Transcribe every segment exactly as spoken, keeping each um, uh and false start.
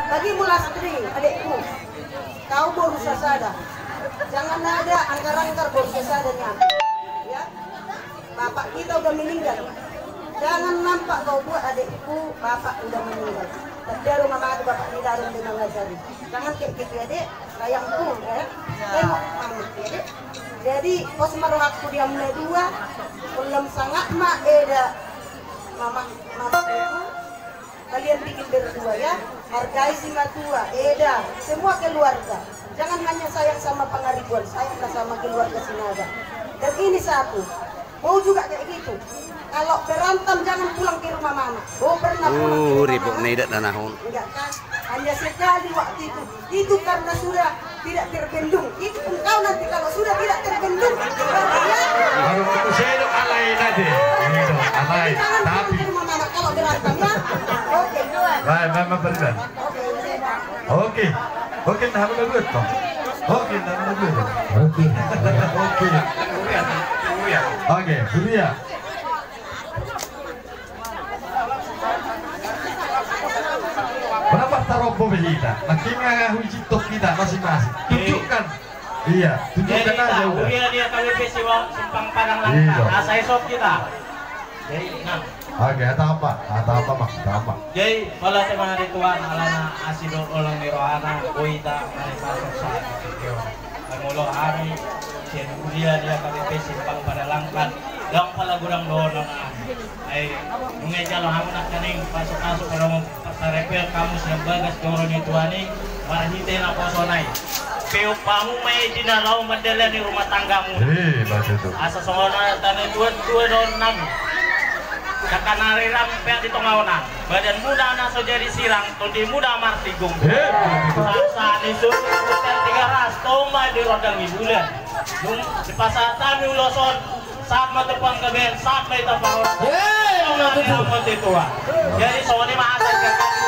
Bagimu Lastri, adekku. Kau boru sasada. Jangan ada angkar-angkar boru sasada ni aku. Ya. Bapak kita udah meninggal. Jangan nampak kau buat adekku, bapak udah meninggal. Tapi dia rumah mati, bapak ni dalam dia mengajari. Jangan kayak gitu ya, Dek. Sayangku, ya. Tengok mama, ya, Dek. Jadi, pos ma rohangku di hamuna dua. Ulam sangap ma, eda. Mama, mama, kalian bikin berdua ya, hargai si matua, eda, semua keluarga. Jangan hanya sayang sama Pangaribuan, sayanglah sama keluarga Sinaga. Dan ini satu, mau juga kayak gitu. Kalau berantem jangan pulang ke rumah mama. Oh, pernah pulang ke rumah mama? Ribut na idak danahon. Enggak kan? Hanya sekali waktu itu. Itu karena sudah tidak terbendung. Itu pun kau nanti kalau sudah tidak terbendung, baru ya. Baru itu saya dok alai nanti. Ini dok alai. Tapi kalau berantem ya. Oke. Baik, Mama Ferdinand. Oke. Oke. Oke, nah, udah duit toh. Oke, nah, udah duit. Oke. Oke. Oke, dulu ya. Kenapa tarombo be hita? Nangkin nga huijitok hita masing-masing. Tunjukkan. Iya, tunjukkan aja udah. Huria ni K B P Simpang Padang Langka. Asa isop hita. Jadi, nah. Oke, ada apa? Ada apa, Mak? Ada apa? Jadi, mauliate ma di Tuhan alana asi dohot holong ni rohana, boi hita maripasok sahat. Molo hami sian huria ni K B P Simpang Padang Langka, dang pala godang dohonon hami. Ai nunga dijalo hamu nangkaning pasupasuon, parsaripeon hamu sian bagas joro ni Tuhan i marhite naposona i. Peop hamu ma i di na laho mandalani rumah tanggamuna. Asa songon hata ni tuatua dohonon nami. Angka na rerang peak di tonga on, badanmuna na so jadi sirang, tondimuna martigomgom. Sahat-sahat ni suhut, hotel Tiga Ras, tong ma di rondang ni bulan. Dung dipasahat hami ulos on, sahat ma tu panggabean, sahat ma hita parhormat. Jadi songon i ma asa sian hami,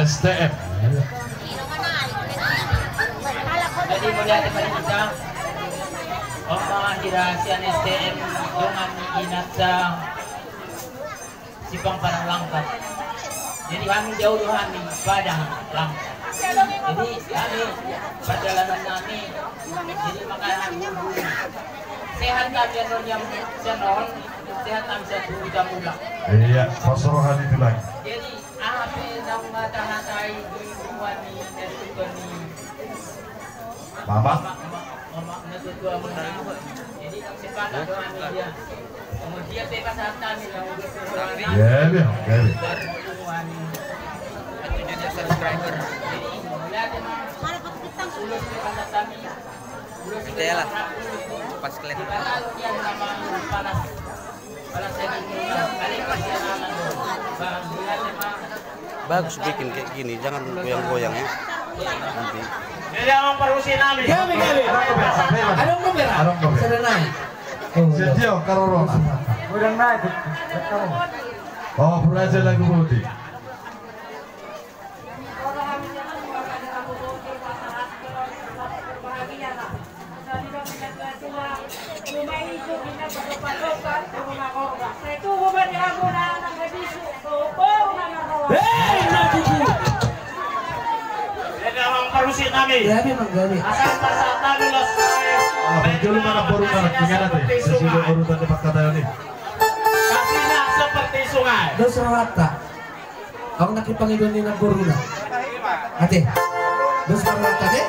S T M. Jadi mauliate ma di hita. Ompung hira sian S T M, dongan ni inanta Simpang Padang Langka. Jadi hami jauh do hami Padang Langka. Jadi hami pardalanan nami. Jadi makana hami sehat hami annon jam sian on, sehat hami sian tubu jamula. Iya, pos roha ni tulang. Jadi aha pe naung hatahatai di rumah ni dari tukang ni Mama. Mama, mama, mama, mama, mama. Jadi, sepakat doang dia. Kemudian bebas harta nih, yang udah. Iya, iya, iya. Tujuh juta subscriber. Jadi, mauliate ma. Ulos bebas harta nih. Ulos bebas harta nih. Pas kelihatan. Dia nama panas. Bagus bikin kayak gini, jangan goyang-goyang ya. Nanti. Jadi, Amang Parhusip nami. Gabe, gabe. Adong dope ra? Adong dope ra. Sada nai. Oh, iya. Setia, karoro. Godang nai. Oh, pura aja lagu boti. Hei, na tutu. Jadi, Amang Parhusip nami. Ya, memang gabe. Asal pasal tadi los. Ah, betul mana baru mana, ingat nanti. Sesudah urutan tempat kata ini. Kasihnya seperti sungai. Dos rohanta. Au nangkin pangidoan ni naboruna. Ate. Dos ma rohanta, ate.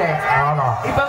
Olo. Ipango-